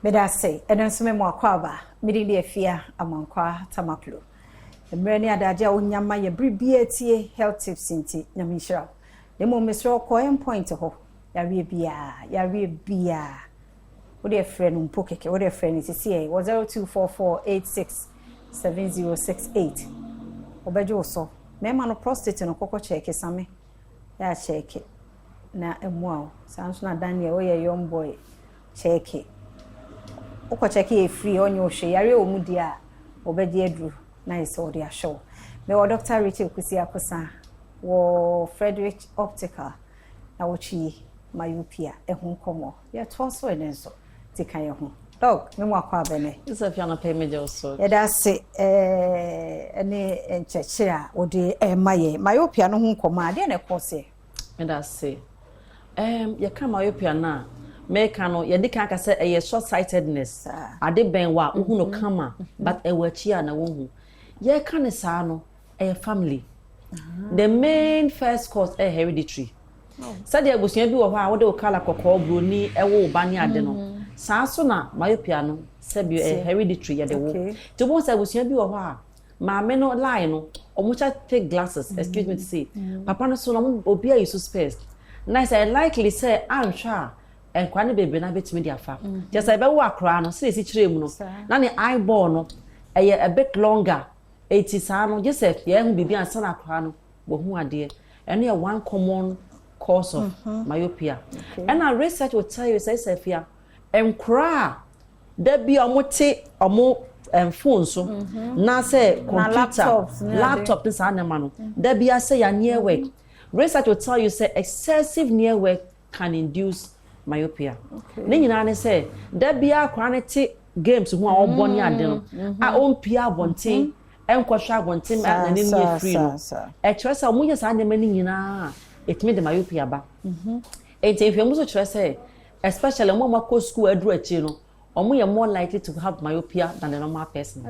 Meda ase. Ɛno nso me mo akɔ aba. Mede de Afia Amankwa Tamaklo. Mmerɛ ne adagye a wonya ma yɛ bere biara tie health tips nti, Nyame nhyira wo. Na mmom mesrɛ wo, kɔ Endpoint hɔ. Yareɛ biara, yareɛ biara. Wode frɛ no mpo kɛkɛ, wode frɛ no sisi ɛ wɔ 0244867068. Wɔbɛgye wo so. Mmarima no, prostate no kɔkɔ kyɛɛke same. Yɛ akyɛɛke na ɛmmoa wo. Saa nso na Daniel, woyɛ young boy, kyɛɛke. Wokɔ kyɛke yɛ free, ɔnyɛ wo hwee. Yareɛ wɔ mu deɛ a, wɔbɛgye aduru na yɛ sɛ wɔde ahyɛ wo. Mewɔ Dr. Rachel Kusi Akosa wɔ Frederick Optical na wɔtwi myopia ɛho nkɔmmɔ. Yɛtoa so ɛne nso ti ka yɛ ho. Doc, me mu akɔ abɛnɛ. Sɛ fia no pɛ megye wo so. Yɛda ase ɛne nkyerɛkyerɛ a wɔde ɛma yɛ. Myopia no ho nkɔmmɔ a, adeɛ na ɛkɔ sɛ? Meda ase. Yɛka myopia no a, mɛka no yɛde ka aka sɛ ɛyɛ short sightedness. Ade bɛn wɔ a wohu no kama, but ɛwɔ akyi a na wohu. Yɛka ne saa no, ɛyɛ family. The main first cause ɛyɛ hereditary. Sɛdeɛ abusua bi wɔ hɔ a wode wo colour kɔkɔɔ, buroni ɛwɔ wo ba ne ade no, saa so na myopia no sɛbi ɛyɛ hereditary, yɛde wo. Nti wobɛhu sɛ abusua bi wɔ hɔ a maame no line no, ɔmo hyɛ thick glasses, excuse me to say, papa no so no, ɔmo obi ayi so specs, na sɛ likely sɛ anhwɛ a, nkwaraa no bebree na bɛtumi de afa. Kyerɛ sɛ ɛbɛwo akwaraa no, sɛ esi kyerɛ mu no, na ne eyeball no ɛyɛ a bit longer, eti saa no gye sɛ yɛn ho biribi ansa na akwaraa no wɔho adeɛ. Ɛno yɛ one common cause of myopia. Ɛna research will tell you sɛ fia nkwaraa a da bi a wɔn te wɔn phone so na sɛ computer, laptops ne ade. Laptop ne saa nneɛma no, da bi asɛ yɛ near work, research will tell you sɛ excessive near work can induce myopia. Ne nyinaa ne sɛ da bi akwaraa ne te games ho a ɔbɔ ne ade no a ɔmpia abɔnten ɛnkɔhwɛ abɔnten a n'anim yɛ free no, ɛkyerɛ sɛ ɔmo yɛ saa nneɛma no nyinaa a, ɛtumi de myopia ba. Nti nhwɛmu nso kyerɛ sɛ especially ɔmo a ɔmo akɔ school aduru akyire no, ɔmo yɛ more likely to have myopia than the normal person.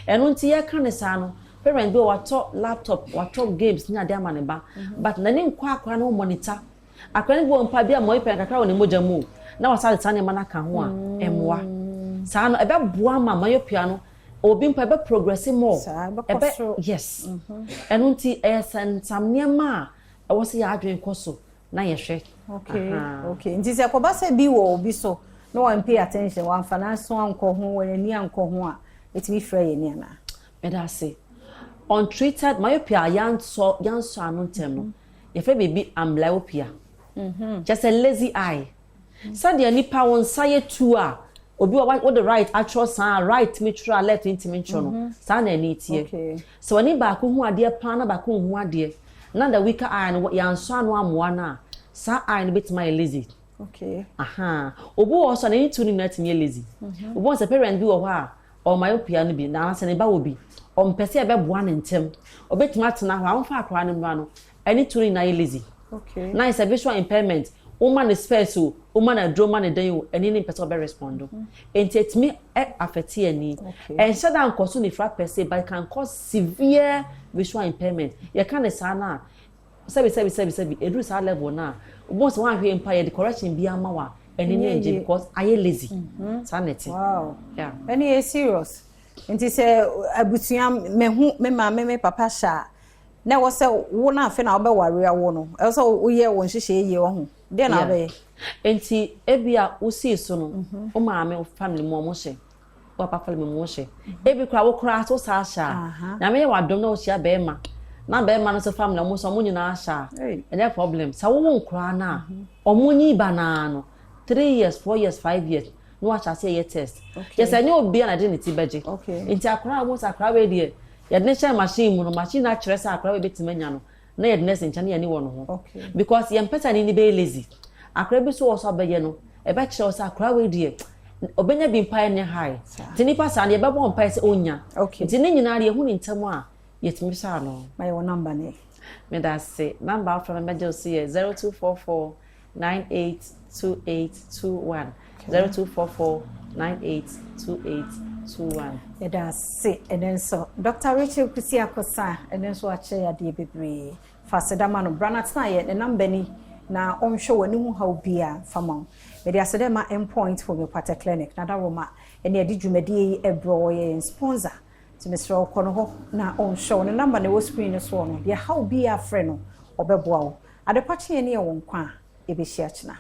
Ɛno nti yɛka ne saa no, parent bi wɔ watɔ laptop, watɔ games ne ade ama ne ba, but n'ani nkɔ akora no monitor akora no bi wɔ mpa bi a myopia kakra wɔ ne mogya mu o, na wasa de saa nneɛma no aka ho a, ɛmmoa saa no, ɛbɛboa ma myopia no obi mpa ɛbɛ progress more. Saa, ɛbɛkɔ ɛbɛ soro. Yes, ɛno nti ɛyɛ sɛ nsam nneɛma a ɛwɔ sɛ yɛ adwene kɔ so na yɛhwɛ. Aha. Okay, nti sɛ kɔba sɛ bi wɔ obi so na wɔn pay attention, wɔamfa n'aso ankɔ ho, wɔn ani ankɔ ho a, ɛtumi frɛ yɛn ni anaa? Mɛda ase. Untreated myopia a yansɔ ano ntɛm no, yɛfrɛ biribi amblyopia, kyɛ sɛ lazy eye. Sɛdeɛ nipa wɔn nsa yɛ tu a, obi wɔ wode right atwerɛ saa, right tumi twerɛ a left ntumi ntwerɛ no, saa na ani teɛ. Sɛ wɔne baako hu adeɛ paa na baako nhu adeɛ na the weaker eye no yansɔ ano amoa no a, saa eye no bɛtumi ayɛ lazy. Aha, obi wɔ hɔ so a n'ani tu no nyinaa tumi yɛ lazy. Obi wɔ sɛ parent bi wɔ hɔ a ɔwɔ myopia no bi na anaasɛ ne ba wɔ bi, ɔmpɛ sɛ ɛbɛboa ne ntɛm, ɔbɛtumi atena hɔ a wɔmfa akwaraa no mmra no, ani tu no nyinaa yɛ lazy. Na yɛ sɛ visual impairment, woma ne specs o, woma no aduro ma ne dan o, ani ne mpɛ sɛ ɔbɛ respond o, nti etumi ɛ affect ani. Ɛnhyɛ da nkɔ so nifra per se, but it can cause severe visual impairment. Yɛka ne saa na sɛbi sɛbi sɛbi sɛbi eduru saa level na wɔn sɛ wɔn ahwɛ mpa yɛde correction bi ama wa, ɛni ne ngye because ayɛ lazy saa na ɛte. Ɛni yɛ serious. Nti sɛ abusua mehu me maame, me papa hyɛ a, na ɛwɔ sɛ wo na afei na wobɛware awo no, ɛwɔ sɛ woyɛ wɔn nhyehyɛ yie wɔ ho deɛ na wobɛyɛ. Nti ebi a wosii so no, wo maame family mu ɔmo hyɛ, wo papa family mu hyɛ, ebi kora wo koraa so saa hyɛ a, Nyame yɛ wadom na wohyia bɛrima na bɛrima no nso family ɔmo nso ɔmo nyinaa hyɛ a, ɛnyɛ problem. Sɛ wowo nkoraa no a, ɔmo nyi ba naa no 3 years, 4 years, 5 years na wahyɛ ase yɛ test. Kyɛ sɛ ɛnyɛ obi a na de ne ti bɛgye. Nti akwaraa a wɔn sɛ akwaraa wei deɛ, yɛde ne hyɛ machine mu no, machine no akyerɛ sɛ akwaraa wei bɛtumi anya no, na yɛde nurse nkyɛn na yɛne wɔ no ho because yɛn mpɛ sɛ ne ni bɛyɛ lazy. Akwaraa bi so wɔ so abɛyɛ no, ɛbɛkyerɛ wɔ sɛ akwaraa wei deɛ ɔbɛnya bi mpaeɛ ne high, nti nipa saa no yɛbɛbɔ mpaeɛ sɛ ɔnya. Nti ne nyinaa deɛ yɛhu ne ntɛm a, yɛtumi sɔ ano. Ma yɛ wɔ number ne. Meda ase. Number afra me bɛgye wo so yɛ 0244982821, 0244982821. Yɛda ase. Ɛno nso Dr. Rachel Kusi Akosa, ɛno nso akyerɛ yɛ adeɛ bebree. Fa aseda ma no. Bra na tena yɛ ne number ni. Na ɔnhwɛ w'ani ho haw biara mfa ma wo. Mede aseda ma Mpoint Homeopathic Clinic na Daroma ɛne ɛde dwumadie yi ɛbrɛ wɔ yɛ yɛn sponsor. Nti mesrɛ wo, kɔ no hɔ na ɔnhwɛ wo. Ne number na ɛwɔ screen no soɔ no, deɛ haw biara, frɛ no, ɔbɛboa wo. Adepa kyeɛ ne yɛ wɔ nkwa a yɛbɛhyia kyena.